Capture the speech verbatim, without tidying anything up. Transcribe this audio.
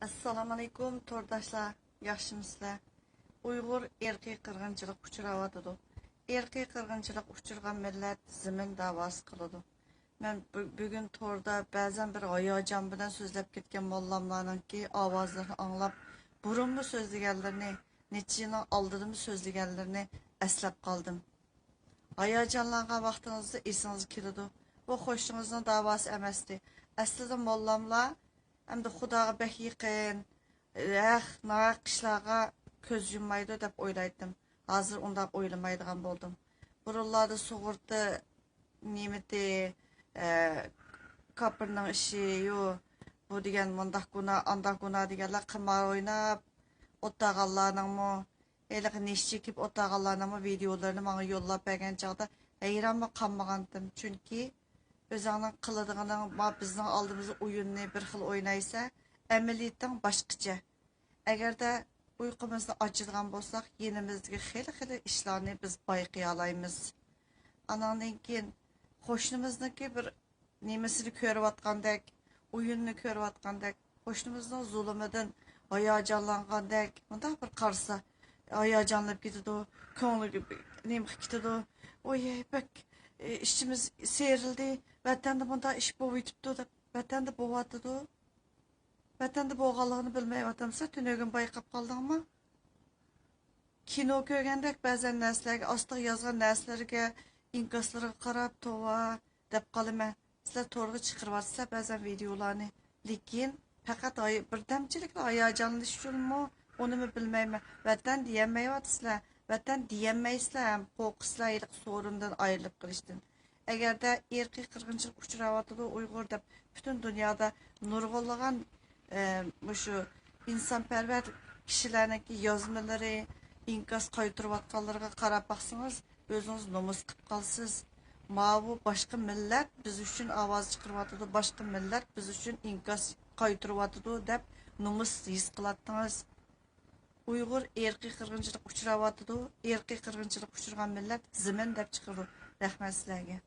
ئەسسالامۇئەلەيكۇم تورداشلار، ياخشىمۇسىلەر؟ ئۇيغۇر ئىرقىي قىرغىنچىلىق ئۇچراۋاتىدۇ. ئىرقىي قىرغىنچىلىق ئۇچرىغان مىللەت زېمىن داۋاسى قىلىدۇ. مەن بۈ-، بۈگۈن توردا بەزەن بىر ھاياجان بىلەن سۆزلەپ كەتكەن موللاملارنىڭكى ئاۋازلىرىنى ئاڭلاپ، بۇرۇنمۇ سۆزلىگەنلىرىنى، نەچچە يىلنىڭ ئالدىدىمۇ سۆزلىگەنلىرىنى ئەسلەپ قالدىم. ھاياجانلانغان ۋاقتىڭىزدا ئېسىڭىزگە كېلىدۇ، بۇ قوشنىڭىزنىڭ داۋاسى ئەمەستى. ئەسلىدە موللاملار ئەمدى خۇداغا بەك يېقىن، ھەق، ناھەق ئىشلارغا كۆز يۇممايدۇ دەپ ئويلايتتىم. ھازىر ئۇنداق ئويلىمايدىغان بولدۇم. بۇرۇنلاردا سۇغۇرتا نېمىتى، ئە، كاپىرنىڭ ئىشى، يو، بۇ دېگەن مۇنداق گۇناھ، ئانداق گۇناھ دېگەنلەر قىمار ئويناپ ئولتۇرغانلارنىڭمۇ، ھېلىقى نېشە چېكىپ ئولتۇرغانلارنىڭمۇ ۋىدىيولىرىنى ماڭا يوللاپ بەرگەن چاغدا ھەيرانمۇ قالمىغانتىم. چۈنكى ئۆزۈڭنىڭ قىلىدىغىنىڭ ما بىزنىڭ ئالدىمىزدا ئويۇننى بىر خىل ئوينايسەن، ئەمەلىيىتىڭ باشقىچە. ئەگەردە ئۇيقۇمىزنى ئاچىدىغان بولساق، يېنىمىزدىكى خېلى خېلى ئىشلارنى بىز بايقىيالايمىز. ئاناندىن كېيىن قوشنىمىزنىڭكى بىر نېمىسىنى كۆرۈۋاتقاندەك، ئويۇننى كۆرۈۋاتقاندەك، قوشنىمىزنىڭ زۇلۇمىدىن ھاياجانلانغاندەك، مۇنداق بىر قارىسا، ھاياجانلىنىپ كېتىدۇ، كۆڭلى نېمە قىلىپ كېتىدۇ. ۋوي، بەك، ئى، ئىچىمىز سىيرىلدى، ۋەتەندە مۇنداق ئىش بولۇۋېتىپتۇ دەپ، ۋەتەندە بولۇۋاتىدۇ. ۋەتەندە بولغانلىقىنى بىلمەيۋاتامسىلەر؟ تۈنۈگۈن بايقاپ قالدىڭمۇ؟ كىنو كۆرگەندەك بەزەن نەرسىلەرگە، ئاستىغا يازغان نەرسىلەرگە، ئىنكاسلىرىغا قاراپ، توۋا دەپ قالىمەن. سىلەر تورغا چىقىرىۋاتىسىلەر بەزەن ۋىدىيولارنى. لېكىن پەقەت ھاي-، بىردەمچىلىكلا ھاياجانلىنىش ئۈچۈنمۇ، ئۇنىمۇ بىلمەيمەن. ۋەتەن دېيەلمەيۋاتىسىلەر. ۋەتەن دېيەلمەيسىلەر ھەم قورقىسىلەر ھېلىقى سورۇندىن ئايرىلىپ قېلىشتىن. ئەگەردە ئىرقىي قىرغىنچىلىق ئۇچراۋاتىدۇ ئۇيغۇر دەپ پۈتۈن دۇنيادا نۇرغۇنلىغان، ئە، مۇشۇ ئىنسانپەرۋەر كىشىلەرنىڭكى يازمىلىرى، ئىنكاس قايتۇرۇۋاتقانلىرىغا قاراپ باقسىڭىز، ئۆزىڭىز نومۇس قىلىپ قالىسىز. ماۋۇ باشقا مىللەت بىز ئۈچۈن ئاۋاز چىقىرىۋاتىدۇ، باشقا مىللەت بىز ئۈچۈن ئىنكاس قايتۇرۇۋاتىدۇ دەپ نومۇس ھېس قىلاتتىڭىز. ئۇيغۇر ئىرقىي قىرغىنچىلىق ئۇچراۋاتىدۇ، ئىرقىي قىرغىنچىلىق ئۇچرىغان مىللەت زېمىن دەپ چىقىدۇ. رەھمەت سىلەرگە.